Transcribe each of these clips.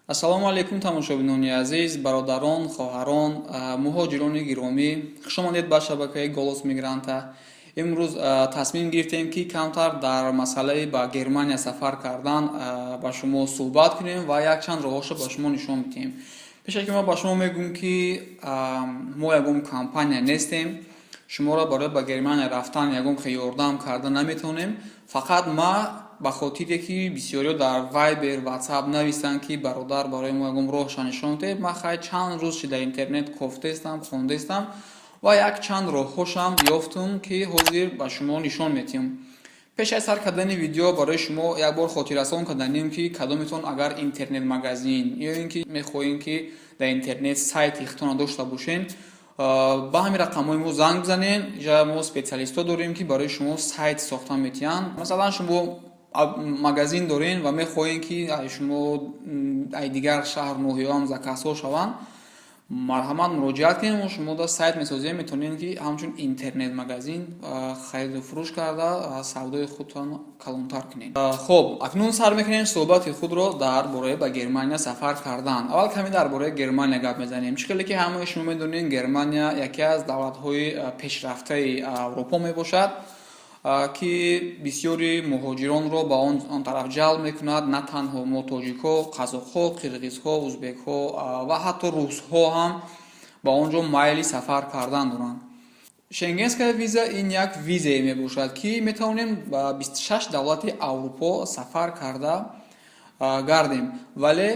Ассалому алайкум, тамошобинони азиз, бародарон, хоҳарон, муҳоҷирони гиромӣ, хушомадед ба шабакаи «Голос мигранта». Имрӯз тасмим гирифтем, ки камтар дар масъалаи ба Германия сафар кардан ба шумо суҳбат кунем ва якчанд роҳҳошро ба шумо нишон бидиҳем. Пеш ки мо ба шумо мегӯем, ки мо ягон компания нестем, шуморо барои ба Германия рафтан ягон хел ёрдам карда наметавонем. Фақат ма ба хотире ки бисёриҳо дар Вайбер, Ватсап нависанд, ки бародар, барои мо ягон роҳша нишон диҳед, ман хай чанд рӯз чи дар интернет кофтаистам, хондаистам ва якчанд роҳҳошам ёфтум, ки ҳозир ба шумо нишон медиҳем. Пеш аз сар кардани видео барои шумо як бор хотиррасон карданем, ки кадометон агар интернет-магазин ё ин ки мехоҳем, ки дар интернет сайти худтонро дошта бошед, ба ҳамин рақамҳои мо занг бизанед. Инҷа мо специалистҳо дорем, ки барои шумо сайт сохта метиҳанд. Масалан, шумо магазин дорен ва мехоҳем, ки шумо ай дигар шаҳр, ноҳияҳоам заказҳо шаванд, марҳамат, муроҷиат кунед, мо шумо да сайт месозем, метавонед, ки ҳамчун интернет-магазин хариду фурӯш карда, савдои худтон калонтар кунед. Хуб, акнун сар мекунем суҳбати худро дар бораи ба Германия сафар кардан. Аввал каме дар бораи Германия гап мезанем. Чӣ хеле ки ҳамаи шумо медонед, Германия яке аз давлатҳои пешрафтаи Аврупо мебошад, ки бисёри муҳоҷиронро ба он тараф ҷалб мекунад. На танҳо мо, тоҷикҳо, қазоқҳо, қирғизҳо, узбекҳо ва ҳатто русҳо ҳам ба он ҷо майли сафар кардан доранд. Шенгенская виза ин як визае мебошад, ки метавонем ба 26 давлати Аврупо сафар карда гардем. Вале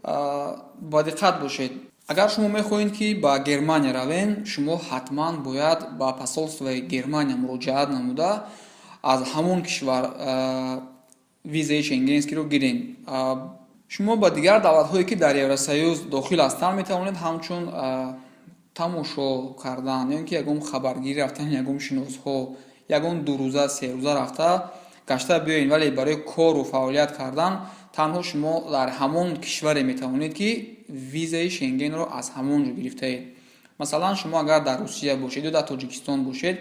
ба диққат бошед: агар шумо мехоҳед, ки ба Германия равем, шумо ҳатман бояд ба посольствои Германия муроҷиат намуда, аз ҳамон кишвар визаи шенгенскиро гирем. Шумо ба дигар давлатҳое, ки дар Евросоюз дохил ҳастанд, метавонед ҳамчун тамошо кардан ё ин ки ягон хабаргирӣ рафтан, ягон шиносҳо, ягон 2 рӯза, 3 рӯза рафта гашта биёед. Вале барои кору фаъолият кардан танҳо шумо дар ҳамон кишваре метавонед, ки визаи шенгенро аз ҳамон ҷо гирифтаед. Масалан, шумо агар дар Русия бошед ё дар Тоҷикистон бошед,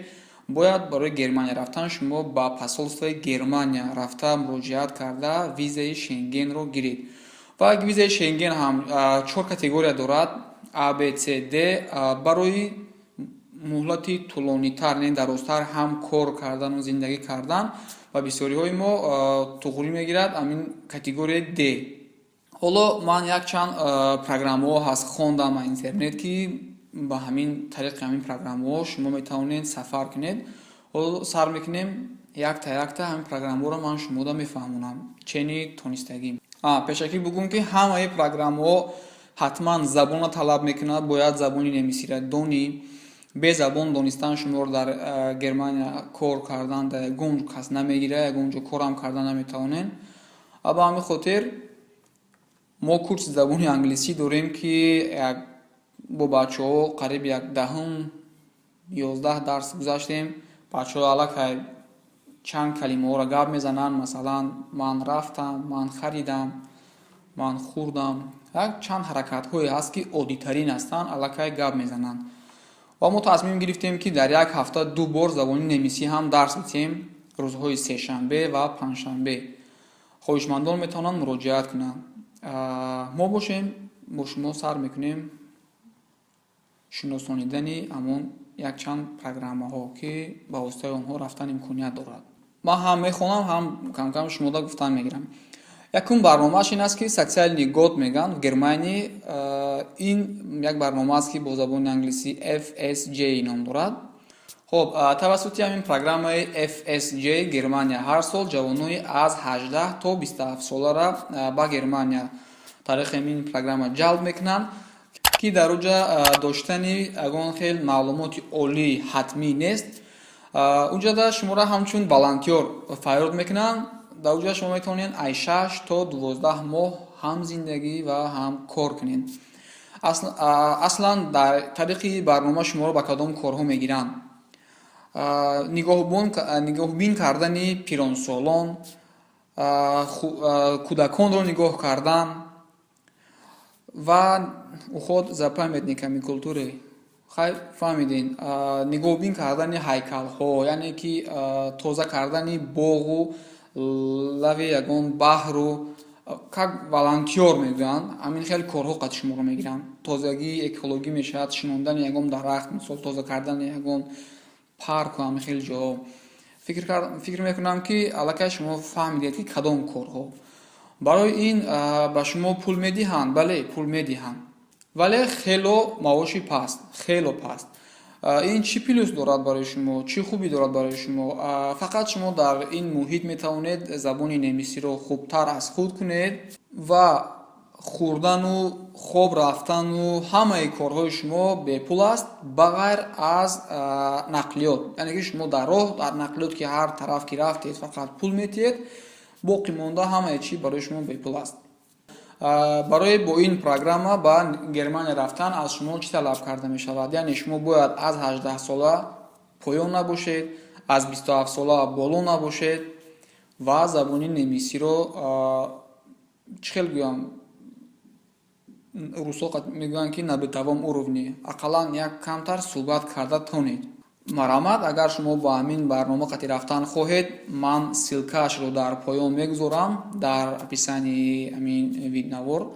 бояд барои Германия рафтан шумо ба посольствои Германия рафта, муроҷиат карда, визаи шенгенро гиред. Ва визаи шенген ҳам чор категория дорад: А, Б, С, Д. Барои муҳлати тӯлонитар, яъне дарозтар ҳам кор кардану зиндагӣ кардан ва бисёриҳои мо туғрӣ мегирад ҳамин категорияи Д. Ҳоло ман якчанд программаҳо ҳаст, хондам аз интернет, ки ба ҳамин тариқи ҳамин программаҳо шумо метавонед сафар кунед. Ҳоло сар мекунем, якта якта ҳамин программаҳоро ман шумода мефаҳмонам, чени тонистагӣ. Пешакӣ бигӯм, ки ҳамаи программаҳо ҳатман забонро талаб мекунад, бояд забони немисиро донӣ. Бе забон донистан шуморо дар Германия кор кардан дар ягон кас намегирад, ягон ҷо корам карда наметавонед. Ва ба ҳамин хотир мо курси забони англисӣ дорем, ки як бо бачаҳо қариб як 10-ум, 11 дарс гузаштем. Бачаҳо аллакай чанд калимаҳоро гап мезананд, масалан, ман рафтам, ман харидам, ман хӯрдам, як чанд ҳаракатҳое ҳаст, ки оддитарин ҳастанд, аллакай гап мезананд. Ва мо тасмим гирифтем, ки дар як ҳафта ду бор забони немисӣ ҳам дарс бидиҳем, рӯзҳои сешанбе ва панҷшанбе. Хоҳишмандон метавонанд муроҷиат кунанд. Мо бошем, бо шумо сар мекунем шиносонидани ҳамон якчанд программаҳо, ки ба воситаи онҳо рафтан имконият дорад. Ман ҳам мехонам, ҳам камкам шумода гуфтан мегирам. Якум барномааш ин аст, ки социальный год мегӯянд в Германии. Ин як барнома аст, ки бо забони англисӣ FSJ ном дорад. Хуб, тавассути ҳамин программаи FSJ Германия ҳар сол ҷавонони аз 18 то 27 солара ба Германия тариқи ҳамин программа ҷалб мекунанд, ки дар оҷа доштани ягон хел маълумоти олӣ ҳатмӣ нест. Унҷода шуморо ҳамчун волонтёр фарёд мекунанд. Дар оҷа шумо метавонед аз 6 то 12 моҳ ҳам зиндагӣ ва ҳам кор кунед. Аслан дар тариқи барнома шуморо ба кадом корҳо мегиранд? Нигоҳбин кардани пиронсолон, кӯдаконро нигоҳ кардан ва уход за памятниками культуры. Хай, фаҳмидем, нигоҳбин кардани ҳайкалҳо, яъне ки тоза кардани боғу лави ягон баҳру. Как волонтёр мегӯянд, ҳамин хел корҳо қати шуморо мегиранд. Тозагии экологӣ мешавад, шинондани ягон дарахт, мисол, тоза кардани ягон парку ҳамин хел ҷоҳо. Фикр мекунам, ки аллакай шумо фаҳмидед, ки кадом корҳо. Барои ин ба шумо пул медиҳанд? Бале, пул медиҳанд, вале хело маоши паст, хело паст. Ин чӣ плюс дорад барои шумо, чӣ хубӣ дорад барои шумо? Фақат шумо дар ин муҳит метавонед забони немисиро хубтар аз худ кунед ва хӯрдану хоб рафтану ҳамаи корҳои шумо бепул аст, ба ғайр аз нақлиёт. Яъне ки шумо дар роҳ, дар нақлиёт, ки ҳар тараф ки рафтед, фақат пул метиҳед, боқӣ монда ҳамаи чӣ барои шумо бепул аст. Барои бо ин программа ба Германия рафтан аз шумо чӣ талаб карда мешавад? Яъне шумо бояд аз 18 сола поён набошед, аз 27 сола боло набошед ва забони немисиро, чӣ хел гӯям, русо мегӯянд, ки на бытовом уровне, ақаллан як камтар суҳбат карда тонед. Марҳамат, агар шумо ба ҳамин барнома қати рафтан хоҳед, ман ссылка ашро дар поён мегузорам, дар описании ҳамин навор.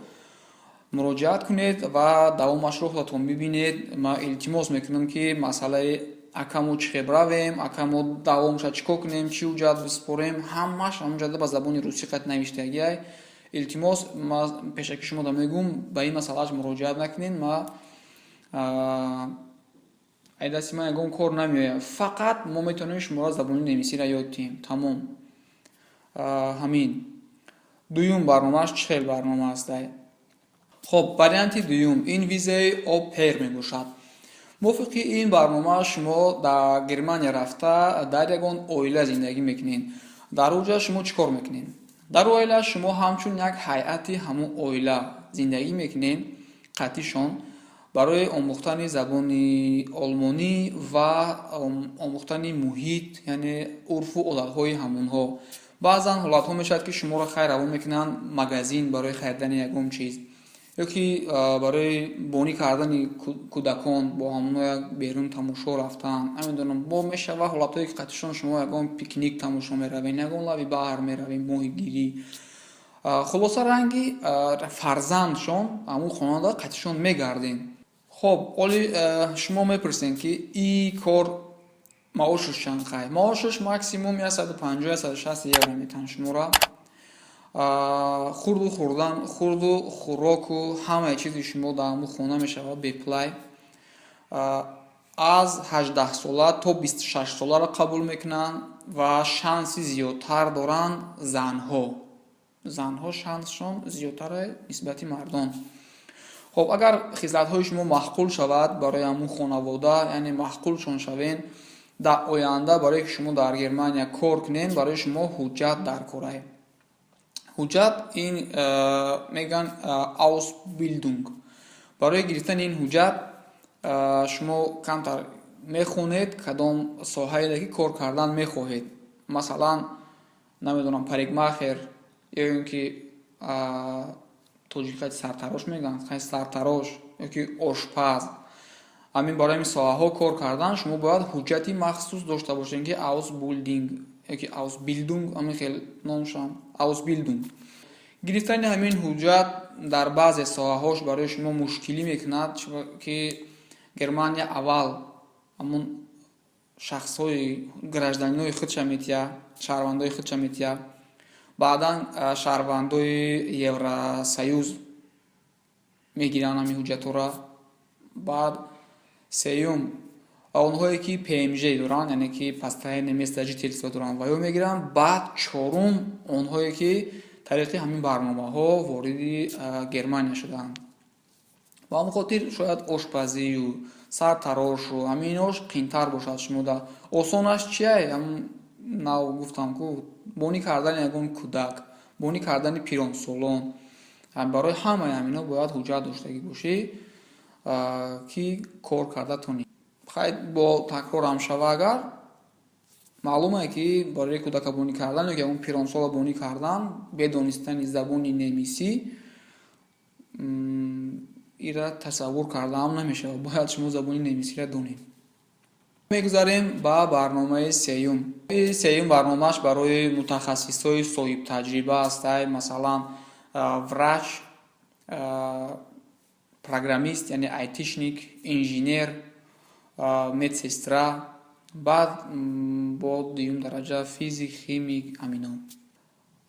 Муроҷиат кунед ва давомашро худатон бибинед. Ман илтимос мекунам, ки масъалаи акамо чӣ хел равем, акамо давомша чӣ кор кунем, чӣ ҳуҷҷат биспорем, ҳамааш ҳамонҷода ба забони русӣ қат навиштагиай. Илтимос, ман пешаки шумода мегӯм, ба ин масъалааш муроҷиат накунед. Ма ай дасти ман ягон кор намеояд, фақат мо метавонем шуморо забони немисиро ёд диҳем, тамом. Ҳамин дуюм барномааш чӣ хел барнома астай? Хоб, варианти дуюм ин визаи au pair мебошад. Мувофиқи ин барнома шумо дар Германия рафта, дар ягон оила зиндагӣ мекунед. Дар оҷа шумо чӣ кор мекунед? Дар оила шумо ҳамчун як ҳайати ҳамон оила зиндагӣ мекунед қатишон, барои омӯхтани забони олмонӣ ва омӯхтани муҳит, яъне урфу одатҳои ҳамонҳо. Баъзан ҳолатҳо мешавад, ки шуморо хайр равон мекунанд магазин барои харидани ягон чиз ё ки барои бонӣ кардани кӯдакон, бо ҳамонҳо як берун тамошо рафтан, намедонам. Бо мешава ҳолатҳое, ки қатишон шумо ягон пикник тамошо меравед, ягон лаби баҳр меравед, моҳигирӣ. Хулоса, ранги фарзандшон ҳамун хонада қатишон мегардем. Хоб, оли шумо мепурсед, ки и кор маошаш чанд қай? Маошаш максимум 150, 160 евро метаҳанд шуморо. Хурду хӯрдан, хурду хӯроку ҳамаи чизи шумо дар ҳамун хона мешавад бепулай. Аз 18 сола то 26 соларо қабул мекунанд ва шанси зиёдтар доранд занҳо. Занҳо шансшон зиёдтаре нисбати мардон. Хоб, агар хислатҳои шумо маъқул шавад барои ҳамун хонавода, яъне маъқулшон шавен, дар оянда барое ки шумо дар Германия кор кунед, барои шумо ҳуҷҷат дар корай. Ҳуҷҷат ин мегӯянд Ausbildung. Барои гирифтани ин ҳуҷҷат шумо камтар мехонед, кадом соҳае ки кор кардан мехоҳед, масалан, намедонам, парикмахер ё ин ки тоҷикати сартарош мегӯянд, сартарош ё ки ошпаз. Ҳамин барои ҳамин соҳаҳо кор кардан шумо бояд ҳуҷҷати махсус дошта бошед, ки Ausbildung ёки Ausbildung, ҳамин хел номшам, Ausbildung. Гирифтани ҳамин ҳуҷҷат дар баъзе соҳаҳош барои шумо мушкилӣ мекунад, ки Германия аввал ҳамун шахсҳои гражданин ои худша метиҳад, шаҳрвандои худша метиҳад, баъдан шаҳрвандои Евросоюз мегиранд ҳамин ҳуҷҷатҳоро, баъд сеюм онҳое ки ПМЖ доранд, яъне ки постоянное место жительства доранд, ва ё мегиранд, баъд чорум онҳое ки тариқи ҳамин барномаҳо вориди Германия шудаанд. Ба ҳамин хотир шояд ошпазию сартарошу ҳаминош қиинтар бошад шумода. Осонаш чия? Ҳамн нав гуфтам ку, бонӣ кардани ягон кӯдак, бонӣ кардани пиронсолон. Барои ҳамаи ҳамино бояд ҳуҷҷат доштагӣ бошӣ, ки кор карда тонӣ. Хай, бо такрорам шава, агар маълуме, ки барои кӯдака бонӣ кардан ё ки ягон пиронсола бонӣ кардан бе донистани забони немисӣ ира тасаввур кардаам намешавад. Бояд шумо забони немисиро донед. Мегузарем ба барномаи сеюм. Сеюм барномааш барои мутахассисҳои соҳибтаҷриба астай. Масалан, Врач, программист, яъне айтишник, инженер, медсестра, баъд бо дуюм дараҷа физик, химик, амино.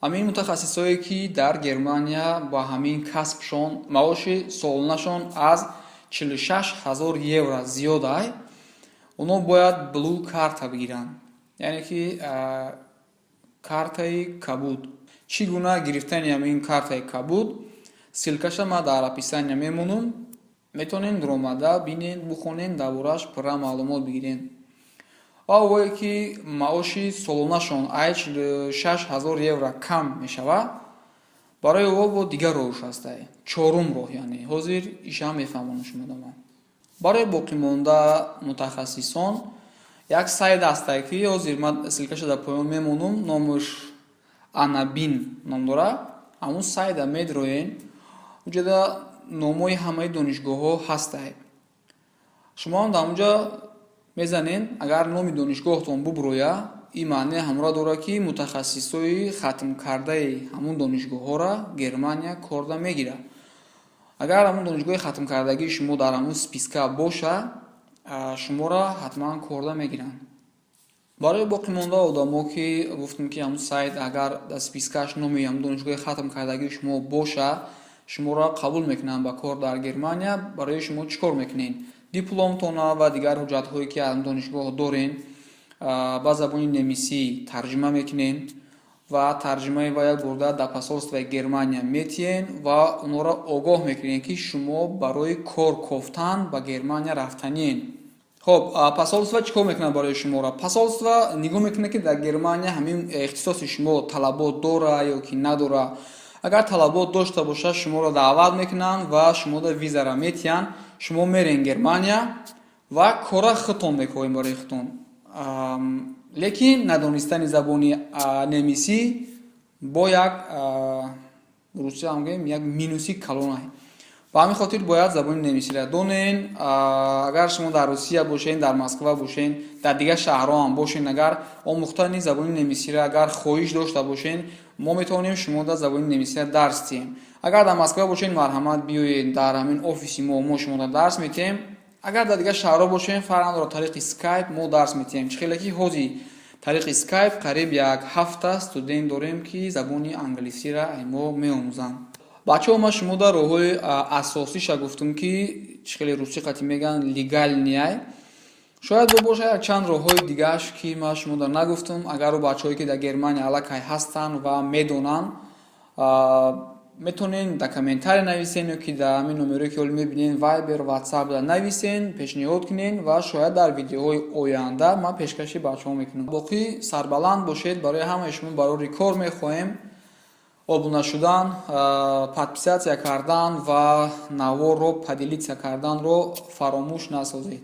Ҳамин мутахассисое, ки дар Германия ба ҳамин касбшон маоши солонашон аз 46 000 евро зиёд ай, онҳо бояд блу карта бигиранд, яъне ки картаи кабуд. Чӣ гуна гирифтани ҳамин картаи кабуд, ссылкаша ман дар описания мемонам, метавонед омада бинед, бухонед, дар борааш пурра маълумот бигиред. Ва овое, ки маоши солонашон ай 46 000 евро кам мешавад, барои ӯ бо дигар роҳш ҳастай, чорум роҳ, яъне ҳозир ишам мефаҳмонам шумодама. Барои боқимонда мутахассисон як сайт ҳастай, ки ҳозир ман ссылкаша дар поён мемонам, номаш Анабин ном дорад. Ҳамун сайта медроен, уҷода номҳои ҳамаи донишгоҳҳо ҳастай. Шумо ҳам дар онҷа мезанед, агар номи донишгоҳтон бубурояд, ин маъне ҳамроҳ дорад, ки мутахассисои хатмкардаи ҳамун донишгоҳҳоро Германия корда мегирад. Агар ҳамун донишгоҳи хатмкардагии шумо дар ҳамун списка боша, шуморо ҳатман корда мегиранд. Барои боқимонда одамо, ки гуфтем, ки ҳамун сайт агар дар спискаш номи ҳамун донишгоҳи хатмкардагии шумо боша, шуморо қабул мекунанд ба кор дар Германия. Барои шумо чӣ кор мекунед? Дипломтона ва дигар ҳуҷҷатҳое, ки аз донишгоҳ дорен, ба забони немисӣ тарҷима мекунед ва тарҷимаи вая бурда дар посольствои Германия метиҳен ва онҳоро огоҳ мекунед, ки шумо барои кор кофтан ба Германия рафтаниен. Хоб, посольство чӣ кор мекунад барои шуморо? Посольство нигоҳ мекунад, ки дар Германия ҳамин ихтисоси шумо талабот дора ё ки надора. Агар талабот дошта бошад, шуморо даъват мекунанд ва шуморо визара метиҳанд. Шумо мерен Германия ва кора худтон мекоҳем барои худтон. Лекин надонистани забони немисӣ бо як русия гӯем, як минуси калонай. Ба ҳамин хотир бояд забони немисиро донен. Агар шумо дар Русия бошен, дар Москва бошен, дар дигар шаҳрҳо ҳам бошен, агар омӯхтани забони немисиро агар хоҳиш дошта бошен, мо метавонем шумо дар забони немисиро дарс диҳем. Агар дар Москва бошен, марҳамат, биёед дар ҳамин офиси мо, мо шуморо дарс медиҳем. Агар дар дигар шаҳрҳо бошем, фарқ надорад, тариқи скайп мо дарс медиҳем. Чӣ хеле ки ҳозир тариқи скайп қариб як ҳафта студент дорем, ки забони англисиро ай мо меомӯзанд. Бачаҳо, ман шумо дар роҳҳои асосиша гуфтам, ки чӣ хеле русӣ қатӣ мегӯянд, легальныйай. Шояд бо бошад якчанд роҳҳои дигааш, ки ман шумо дар нагуфтам. Агар бачаҳое, ки дар Германия аллакай ҳастанд ва медонанд, метавонед дар комментария нависен ё ки дар ҳамин номерое, ки ҳоло мебинед, Вайбер, Ватсап нависен, пешниҳод кунед ва шояд дар видеоҳои оянда ман пешкаши бачаҳо мекунам. Боқӣ сарбаланд бошед. Барои ҳамаи шумо барори кор мехоҳем. Обуна шудан, подписаться кардан ва наворро поделиться карданро фаромӯш насозед.